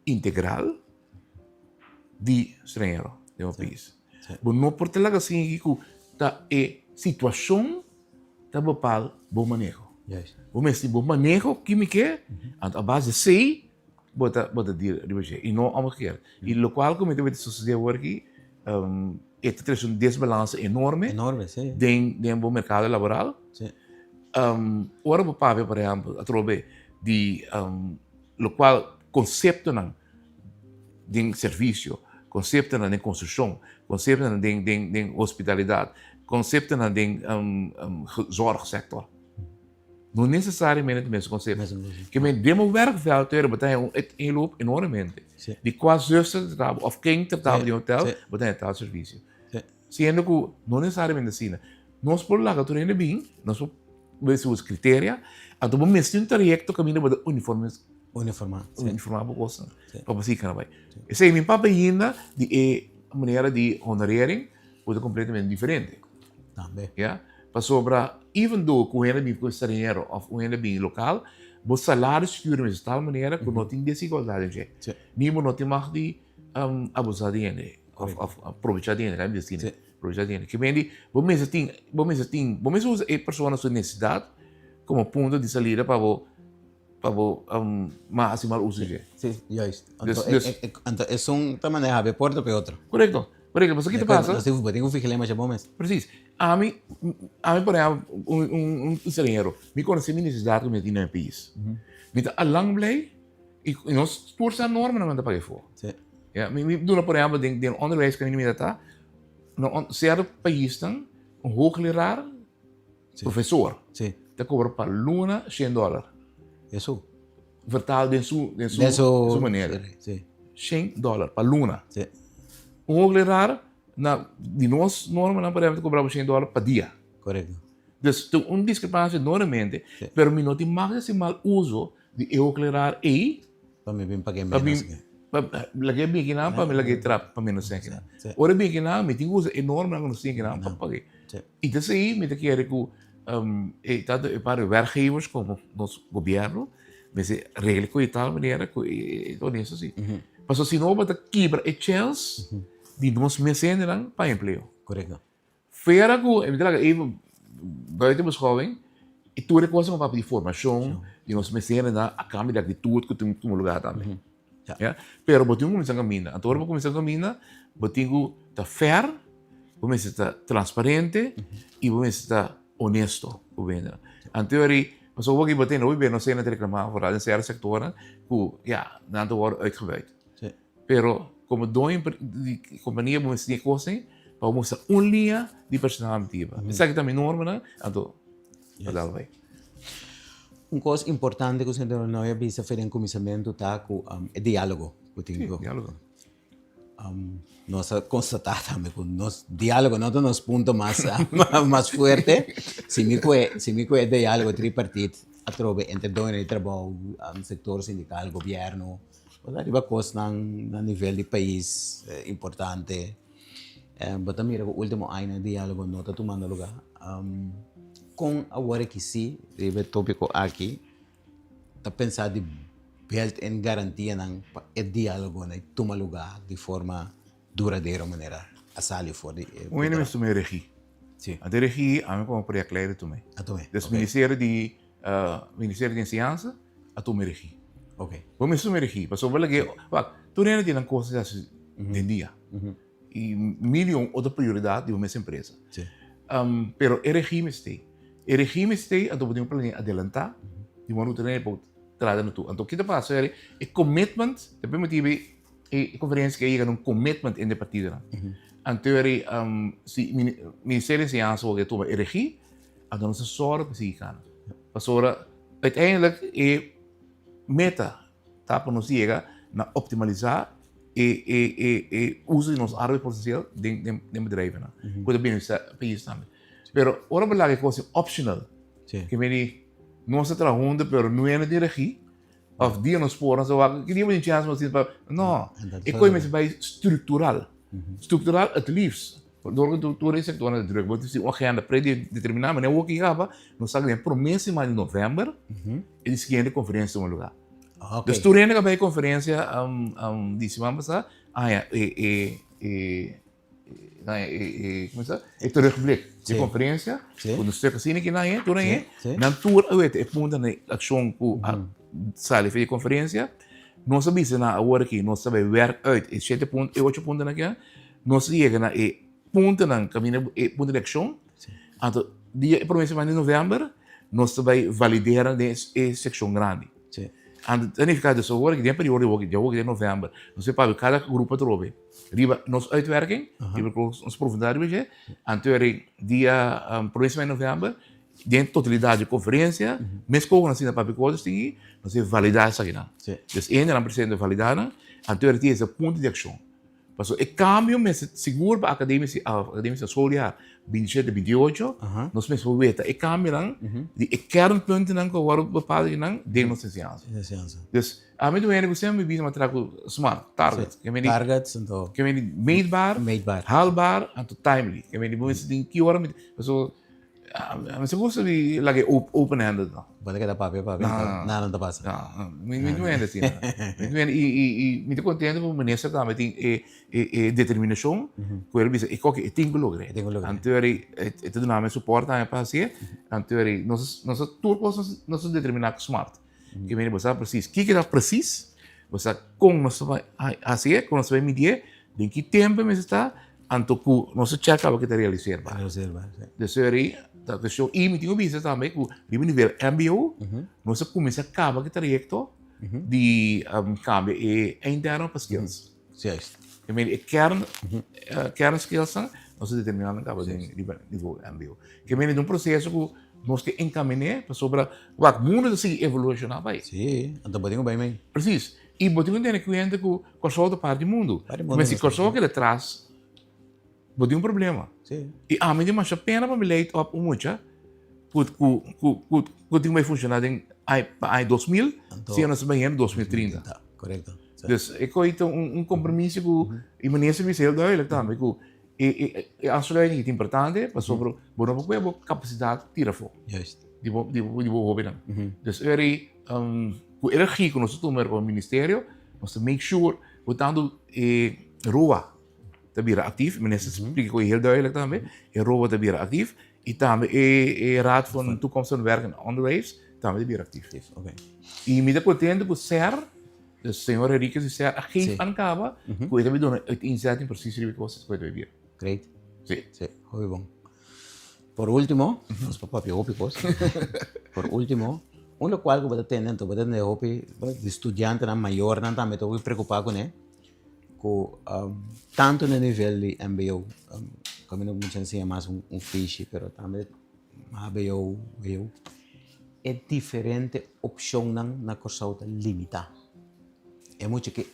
integral di stranhero den bo pais. Bo no por ta laga sinti ku ta e situashon ta bepaal bo maneho. Bo mester bo maneho ki mi ke, anto a base di esei bo ta bo ta deal riba dje i no omgekeerd. I lokual ku mi ta wete sosodé awor aki e ta trese un desbalansa enorme den den bo merkado laboral. Ora bo papia por ehèmpel atrobe di lokual konseptonan den servisio, konseptonan den konstrukshon, konseptonan den den den hospitalidat, konseptonan den zorgsektor. No necesariamente ta mesun concepto. Mesun concepto. Ke men den bo werkveld tur bo ta haña un uiteenloop enormemente. Sí. Di kua zuster ta trata bo of ken ta trata bo Sí, den hotel, sí. bo ta haña tal servicio. Sí. Siendo ku no necesariamente asina. Nos por laga tur hende bin, nos por besi nos criteria, anto bo mester un trayecto kaminda bo ta uniforme Uniformá, sí. Uniformá bo kosnan Sí. pa bo sigui kana bai. Esei mi papia ainda di e manera di honorering ku ta completamente diferente. Tambe. Ya, pasobra even though ku un hende bin ku estranhero of un hende bin lokal, bo salario secure mester tal manera ku no tin desigualdad den dje. Sí. Ni bo no tin mag di abusá di hende of of aprovechá di hende, laga mi bisa asina, Sí. aprovechá di hende. Ke men di bo mester tin, bo mester tin, bo mester usa e persona su necesidad komo punto di salida pa bo pa bo ma hasi mal uso dje. Sí, juist. Dus, Anto, dus, e, e, anto esun ta manera habi porta pa e otro. Correcto, correcto. Pasobra ki ta pasa? Nos tin, bo tin ku vigilá masha bon mes. Precies. Ami, ami por ehempel, un, un, un estranhero, mi konosé mi nesesidat ku mi tin na mi pais. Mi ta alang blij i nos tur sa normanan mi ta paga afó. Sí. Ya, mi, mi duna por ehempel den, den onderwijs kaminda mi ta ta, na on, sierto paisnan un hoogleraar Sí. Profesor Sí. ta cobra pa luna shen dollar. Eso. Vertaal den su, den su, Den su, su manera. Sí. Shen dollar pa luna. Sí. Un hoogleraar na di nos normanan por ejemplo ta cobra shen dollar pa dia. Correcto. Dus ta un discrepancia enormemente, Sí. pero mi no tin mag di haci mal uso di e hoogleraar ey. Pa mi bin pag'é Pa mi, menos ke. pa lag'é bin kinan, pa mi lag'é trap pa menos sèn kinan. Sí. Ora e bin kinan, mi tin ku usa e normanan ku nos tin kinan pa pag'é. Sí. I ta esei mi ta kere ku e tantu e par werkgevers komo nos gobièrnu mester regla ku e tal manera ku e ta honesto si. Pasobra si no bo ta kibra e chèns di nos mes hendenan pa empleo. Korekto. Fuera ku, mi ta laga even buiten beschouwing, e tur e kosnan ku papia di formashon di nos mes hendenan a kambio di aktitut ku tin tuma lugar tambe. Ya, pero bo tin ku kuminsá kaminda. Anto ora bo kuminsá kaminda, bo tin ku ta fair, bo mester ta transparente i bo mester ta honesto ku bende. Anto ori, pasobra bo bo tende hopi bende nos hende ta reklamá foral den sierto sektornan ku ya, nan ta wòrdu uitgebuit. Pero komo doño di kompania bo mester tin e kos ei pa bo mustra un liña di personal mitiba. Esaki ta mi normanan, anto pa dal bai. Un kos importante ku señor Delanoy a bisa for den kuminsamentu ta ku e diálogo ku tin ku. Sí, diálogo. Nos a konstatá tambe ku nos diálogo no ta nos punto mas mas fuerte. Si mi ku e si mi ku e diálogo tripartit atrobe entre doño di trabou, sektor sindikal, gobièrnu, Bo ta riba kosnan na nivel di pais importante. Bo ta mira ku ultimo añanan e diálogo no ta tumando lugá. Kon awor aki si riba e tópiko aki ta pensa di build in garantianan pa e diálogonan tuma lugá di forma duradero manera a sali for di e Un hende mester tuma e regí. Sí. Anto e regí ami komo projectleider tuma e. A tuma e. Dus ministerio di ministerio di enseñansa a tuma e regí. Ok. Bo mester tuma e regí pasobra bo lag'é wak tur hende tin nan kos di hasi den dia. I mil i un otro prioridat di bo mes empresa. Sí. Pero e regí mester ei. E regí mester ei anto bo tin un planea adelantá di modo ku tur hende por trata na tur. Anto ki ta pasa e commitment ta permití E conferencia ke yega na un commitment entre partidonan. Anto eri si Ministerio di Enseñansa wou ke tuma e regie, anto nos ta sòru pa sigui kana. Pasobra uiteindelijk e meta ta pa nos yega na optimalisá e e e e uso di nos arbeidspotensieel den den den bedrijvennan, ku ta beneficiá pais tambe. Pero ora bo laga e kos optional, ke meni nos ta traha huntu pero no e tin regie, Of dia nos por, nos ta wak, ki dia bo tin chance pa sinta pa, no, e koe mester bai structural. Structural het liefst. Door ku tur e sectornan ta druk, bo tin un agenda predeterminá, manera wou ki kaba, nos sa ku den promé siman di novèmber e di siguiente konferensia tuma lugá. Dus tur hende ku a bai e konferensia di siman pasá a haña e e e E terugblik di konferensia, ku nos stuk asina ki nan e, tur nan e, nan tur a weta e puntonan di akshon ku a sali for di e konferensia. Nos a bisa nan awor aki nos ta bai wèrk uit e shete punto, e ocho puntonan aki, nos a yega na e puntonan kaminda e punto di akshon. Anto dia e promé semana di novèmber nos ta bai validera den e sekshon grandi. Anto ta nifiká dus awor aki den e periodo di awor aki den novèmber nos ta papia kada grupo atrobe. Riba nos uitwerking, riba nos profundidad riba dje, anto eri dia prome semana di november, Den totalidat di konferensia, mes kogo nan sinta papia ku otro stingí, nos e validá esakinan. Dus e hendenan presente validá nan, anto e tin ese punto di akshon. Pasobra e kambio mester sigur pa akademia si akademia si schooljaar 27, 28, nos mester por weta e kambionan di e kernpuntennan ku a wòrdu bepal akinan den nos enseñansa. Dus ami ta un hende ku semper mi bisa mi a traha ku smart, targets. Ke meni Targets anto. Ke meni meetbaar, Meetbaar. haalbaar anto timely. Ke meni bo mester tin ki ora mi pasobra Mi sa gusta di laga e open handed no. Bo ta keda papia papia no, nada no ta pasa. No, mi no hende asina. Mi no hende i i i mi ta contento ku minister tambe tin e e e determinacion ku el bisa e koke e tin ku logra. E tin ku logra. Anto e e ta duna mi support tambe pa hasié. Anto nos nos tur kos nos ta determina ku smart. Ke mende bo sa precies kiko ta precies, bo sa kon nos ta bai hasié, kon nos ta bai midié, den ki tempo e mester ta. Anto ku nos a chèk aba ke ta realiserba. Realiserba, si. Dus eri ta kuestion i mi tin ku bisa tambe ku riba nivel mbo nos a kuminsá kaba ku e trayekto di kambia e eindtermen pa skills. Juist. I mean e kern kern skillsnan nos a determiná nan kaba den riba nivo mbo. Ke mende ta un proseso ku nos ke enkaminé pasobra wak mundu ta sigui evolushoná bai. Si, anto bo tin ku bai mei. Presis. I bo tin ku tene kuenta ku Kòrsou ta parti di mundu. Parti di mundu. Si Kòrsou keda tras, bo tin un problema. Si. I ami tin masha pena pa mi leit òp un mucha ku ku ku ku ku tin ku bai funshoná den ai pa ai 2000, si nos ta bai hende 2030. Korekto. Dus e koi ta un un kompromiso ku i minister bisa heel duidelijk tambe ku e e e aansluiting ta importante pasobra bo no por pone bo kapasidat tira afó. Juist. Di bo di bo di bo hóbennan. Dus eri Ku e regie ku nos ta tuma komo ministerio, nos ta make sure ku tantu e roa ta bira aktif, minister splika ku e heel duidelijk tambe, e roa ta bira aktif i tambe e Raad van Toekomst van Werk en Onderwijs tambe ta bira aktif. I mi ta kontento ku SER, de señor Henriquez di SER a geef aan kaba ku e ta duna uiteenzetting precies riba e kos ku e ta bira. Great. Si. Si, hopi bon. Por ultimo, nos por papia hopi kos. Por ultimo, un lokual ku bo ta tende anto bo ta tende hopi di studiantenan mayornan tambe ta hopi preokupá kuné, ku tantu na nivel di mbo, kaminda ku mucha siña mas un fishi pero tambe hbo, wo, e diferente opshonnan na Kòrsou ta limitá. E mucha ke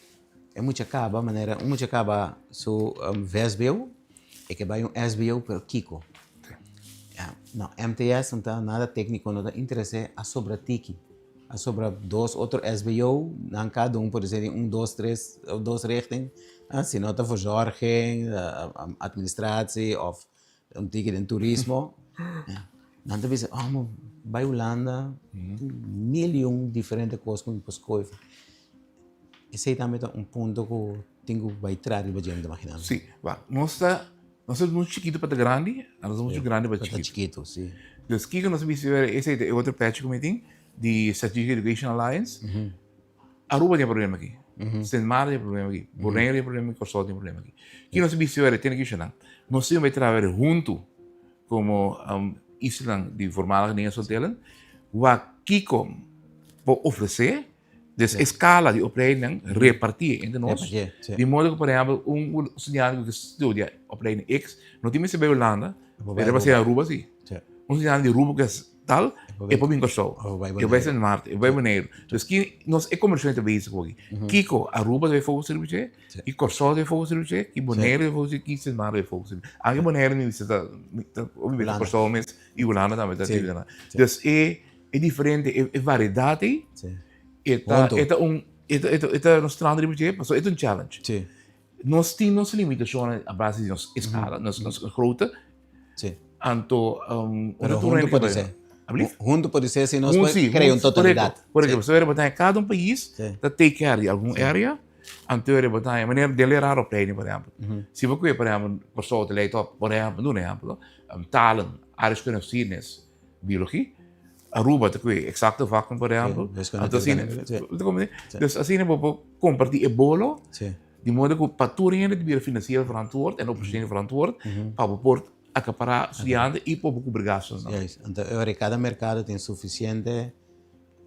E mucha kaba manera un mucha kaba su vsbo e ke bai un sbo pero kiko? No MTS no ta nada tekniko no ta interes'é a sobra tiki a sobra dos otro sbo nan kada un por ser un dos tres dos richting si no ta verzorging administratie of un tiki den turismo nan ta bisa oh mi bai Hulanda tin mil y un diferente kos ku mi por skohe. Esei tambe ta un punto ku tin ku bai tra riba dje, mi ta imaginá. Sí, wak, nos ta, nos ta muchu chikitu pa ta grandi, nos ta muchu grandi pa ta chikitu. Pa ta chikitu, sí. Dus kiko nos a bisa esei ta e otro pèchi ku mi tin di Strategic Education Alliance. Aruba tin e problema aki, Sint Maarten tin e problema aki, Bonaire tin e problema aki, Kòrsou tin e problema aki. Kiko nos a bisa tene ki shona? Nos tin ku bai traha huntu komo islanan di voormalige Nederlandse Antillen, wak kiko por ofresé. Dus e skala di opleiding repartí entre nos. Di modo ku, por ehèmpel, un studiante ku ke studia opleiding X no tin mester bai Hulanda, pero e por siña Aruba sí. Un studiante di Aruba ku es tal, e por bin Kòrsou, e por bai Sint Maarten, e por bai Boneiru. Dus ki nos e kombersashon ta bezig hopi. Kiko Aruba ta bai focus riba dje, ki Kòrsou ta bai focus riba dje, ki Boneiru ta bai focus riba dje, ki Sint Maarten ta bai focus riba dje. Anke Boneiru mi bisa ta, ta Kòrsou mes i Hulanda tambe ta. Dus e. E diferente, e variedat ei, e ta, e ta un, e ta, e ta, e ta nos trahando riba dje, pasobra e ta un challenge. Sí. Nos tin nos limitashonnan a base di nos eskala, nos, nos grootte. Sí. Anto, Pero huntu por ser. Huntu por ser si nos por krea un totalidat. Korekto, pasobra bo ta haña kada un pais ta take care di algun area, anto bo ta haña manera den leraaropleiding por ehèmpel. Si bo kue por ehèmpel Kòrsou ta lei tòp, por ehèmpel, duna un ehèmpel, talen, aardrijkskunde of geschiedenis. Biologie. Aruba ta kue exacte vakken por ehempel. Anto asina, dus asina bo por comparti e bolo di modo ku pa tur hende ta bira financieel verantwoord en operationeel verantwoord pa bo por acapará studiante i pa bo kubri gastonan. Juist. Anto e ora kada merkado tin sufisiente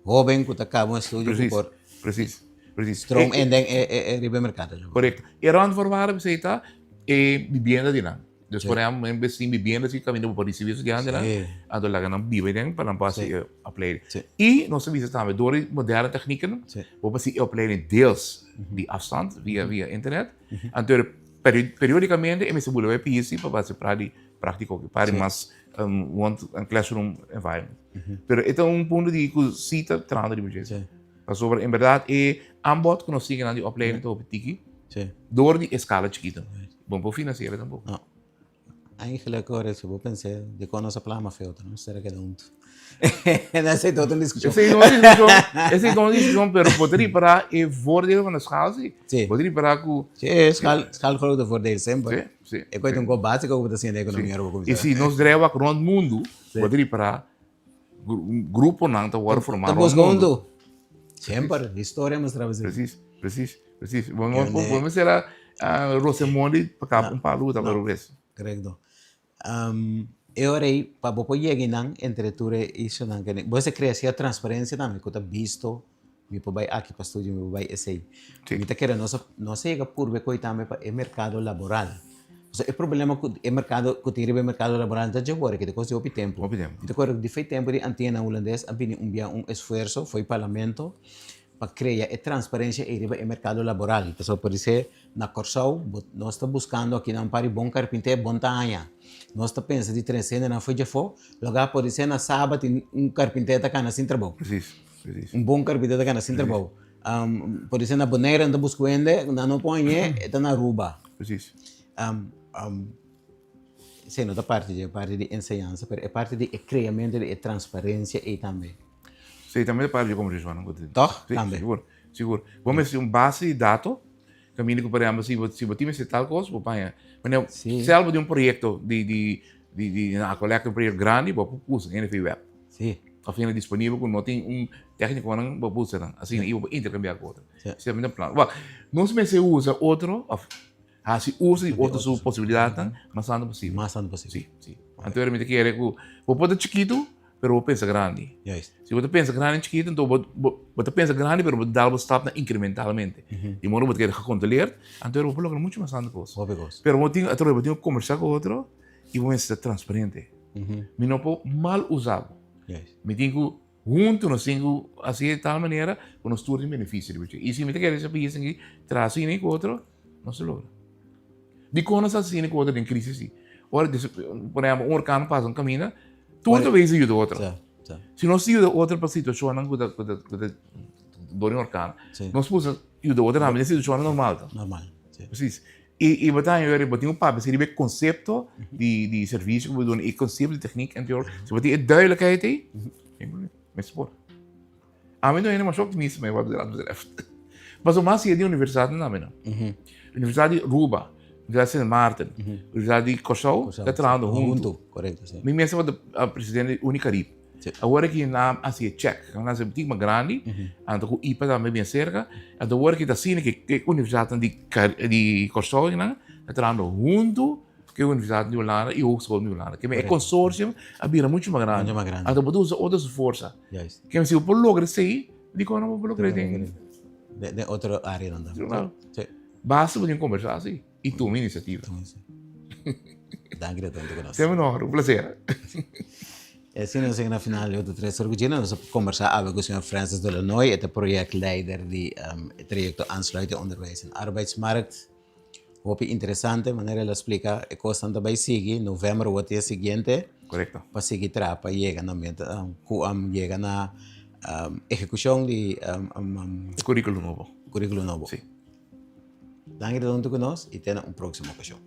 hoben ku ta kaba un estudio ku por Precies, precies. stroom in den e riba e merkado. Korekto. E randvoorwaarde p'esei ta e bibienda di nan. Dus por ehempel, en bes tin bibienda si kaminda bo por risibí estudiantenan, anto laga nan biba den pa nan por hasi e opleiding. I nos ta bisa tambe dor di moderne teknieken bo por hasi e opleiding deels di afstand via via internet. Anto periodicamente e mester bula bai pisi pa hasi pra di praktiko pa di mas want un classroom environment. Pero e ta un punto di ku si ta trahando riba dje. Pasobra en berdad e aanbod ku nos tin di opleiding ta hopi tiki dor di e skala chikito. Bo no por finansiera tampoko. No. Eigenlijk ora si bo pensa dikon nos a plama filter no sera keda huntu. Esei ta otro diskushon. Esei ta otro diskushon, esei ta otro diskushon pero bo ta ripará e voordeel van de schaal si. Si. Bo ta ripará ku. Si schaal schaal grote voordeel semper. Si, si. E kos ta un kos básiko ku bo ta siña den ekonomia ora bo kuminsá. I si nos drai wak rònt mundu bo ta ripará Gruponan ta wòrdu formá Ta rònt busca mundu. huntu. Semper, historia mustra así. Precies, precies, precies. Bo no bo no mester a Rosemondi pa kap un palu ta No, rubes. korekto. E ora ei, pa bo por yega einan entre tur e issuenan kende, bo mester krea sierto transparencia tambe ku ta bisto mi por bai aki pa studio, mi por bai esei. Sí. Mi ta kere nos a nos a yega purba e koe tambe pa e merkado laboral. Pasobra e problema ku e merkado ku tin riba e merkado laboral ta dje wòrdu ke ta kos di hopi tempu. Hopi tempu. Mi ta kòrda ku di fei tempu di Antianan Hulandes a bini un bia un esfuerso for e parlamento pa krea e transparensia ei riba e merkado laboral. Pasobra por disé na Kòrsou bo nos ta buskando akinan un par di bon karpinter bon ta haña. Nos ta pensa di trese hendenan for djafó, logá por disé na Saba tin un karpinter ta kana sin trabou. Presis. Un bon karpinter ta gana sin trabou. Por esei na Bonaire nan ta buska un hende, nan no por hañ'é, e ta na Aruba. Precies. Esei no ta parti dje parti di enseñansa, pero e parti di e kreamentu di e transparensia ei tambe. Sí, tambe ta parti di e kombersashonnan ku tin. Tòg? Sí, Tambe. sigur, sigur. Bo mester un base di dato kaminda ku por ehèmpel si bo si bo tin mester tal kos bo paña. Manera Sí. sèl bo tin un proyekto di di di di na kolekta un proyekto grandi bo por usa hende via web. Sí. Of hende disponibel ku no tin un teknikonan bo buska nan. Asina i bo por interkambiá ku otro. Sí. Esei ta plan. Wak, nos mester usa otro of hasi uso di otro su posibilidatnan mas tantu posibel. Mas tantu posibel. Sí, sí. Anto mi ta kere ku bo por ta chikitu, pero bo pensa grandi. Juist. Si bo ta pensa grandi chikitu, anto bo bo ta pensa grandi pero bo ta dal bo stapnan inkrementalmente. Di modo bo ta keda gekontroleerd, anto bo por logra muchu mas tantu kos. Hopi kos. Pero bo tin, atrobe bo tin ku kombersá ku otro i bo mester ta transparente. Mi no por mal usa bo. Mi tin ku huntu nos tin ku hasi di tal manera ku nos tur tin benefisio riba dje. I si mi ta kere pais aki traha asina ku otro, nos ta logra. Dikon nos ta hasi asina ku otro den krisis si? Ora por ehempel un orkan pasa un kaminda, tur ta bezig yuda otro. Si nos yuda otro pa situashonnan ku ta ku ta ku ta dor di un orkan, nos por yuda otro tambe den situashonnan normal. Normal. Presis. I bo ta haña bo tin un papia riba e konsepto di di servisio ku bo duna, e konsepto di teknik anterior. Si bo tin e duidelijkheid ei, geen probleem, mester por. Ami no hende masha optimista mee wat dat betreft. Pasobra mas siña di universidatnan tambe no. Universidat di Aruba, Universidat di Sint Maarten, Universidat di Kòrsou ta trahando huntu. Korekto, si. Mi mes tabata presidente di Unicarib. Awor aki nan a hasi e check, nan a hasi un tik mas grandi, anto ku ipa tambe bien serka, anto awor aki ta asina ku e universidatnan di di Kòrsou nan ta trahando huntu ku e universidatnan di Hulanda i hogeschool di Hulanda. Ke men e consortium a bira muchu mas grandi, anto bo ta usa otro su forsa. Ke men si bo por logra esei, dikon no bo por logra den Den otro areanan tambe. Basta bo tin kombersá asi. I tuma inisiativa. Danki di tantu ku nos. Semper no, un placer. E asina nos yega na final di otro tres ora ku djina. Nos a kombersá awe ku señor Francis Delanoy, e ta projectleider di e trayekto Aansluiting Onderwijs en Arbeidsmarkt. Hopi interesante manera el a splika e kosnan ta bai sigui. November wou ta e siguiente. Korekto. Pa sigui traha pa yega na meta ku yega na ehekushon di E kurikulo nobo. Kurikulo nobo. Si. Danki di ta huntu ku nos i te na un próksimo okashon.